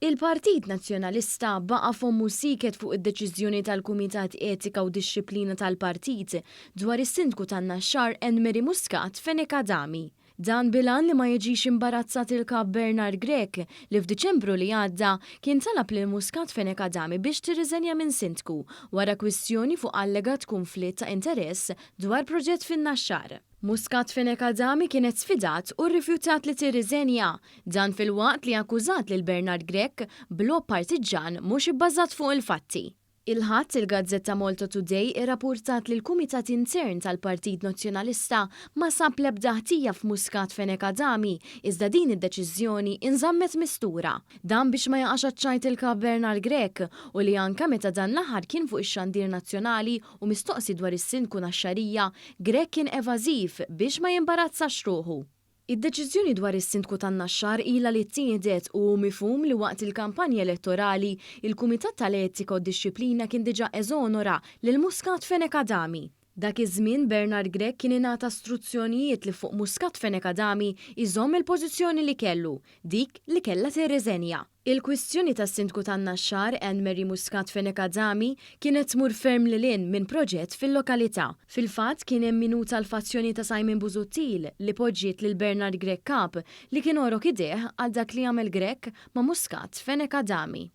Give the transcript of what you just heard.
Il-Partit Nazzjonalista baqa' fommu sieket fuq id-deċiżjoni tal-Kumitat Etika u Dixxiplina tal-Partit dwar is-Sindku tan-Naxxar Anne Marie Muscat Fenech Adami. Dan bil-għan li ma jiġix imbarazzat il-Kap Bernard Grech li f'Diċembru li għadda kien talab lil Muscat Fenech Adami biex tirriżenja minn Sindku wara kwistjoni fuq allegat kunflitt ta' interess dwar proġett fin-Naxxar. Muscat Fenech Adami kienet sfidat u rrifjutat li tirriżenja, dan filwaqt li akkużat lil Bernard Grech b'logħob partiġġan mhux ibbażat fuq il-fatti. Il-Ħadd, il-gazzetta Malta Today irrapurtat li l-Kumitat Intern tal-Partit Nazzjonalista ma sab l-ebda ħtija f'Muscat Fenech Adami iżda din id-deċiżjoni inżammet mistura. Dan biex ma jaqax għaċ-ċajt il-Kap Bernard Grech u li anke meta dan l-aħħar kien fuq ix-xandir nazzjonali u mistoqsi dwar is-Sindku Naxxarija, Grech kien evażiv biex ma jimbarazzax ruħu. Id-deċiżjoni dwar is-Sindku tan-Naxxar ilha li ttieħdet u hu mifhum li waqt il-kampanja elettorali, il-Kumitat tal-Etika u d-Dixxiplina kien diġà eżonora lil Muscat Fenech Adami. Dak iż-żmien Bernard Grech kien ingħata struzzjonijiet li fuq Muscat Fenech Adami jżomm il-pożizzjoni li kellu, dik li kellha tirriżenja. Il-kwistjoni tas-Sindku tan-Naxxar, Anne Marie Muscat Fenech Adami, kienet tmur ferm lil hinn minn proġett fil-lokalità. Fil-fatt kien hemm min hu tal-fazzjoni ta' Simon Busuttil li poġġiet lil Bernard Grech Kap li kien għorok idejh għal dak li għamel Grech ma' Muscat Fenech Adami.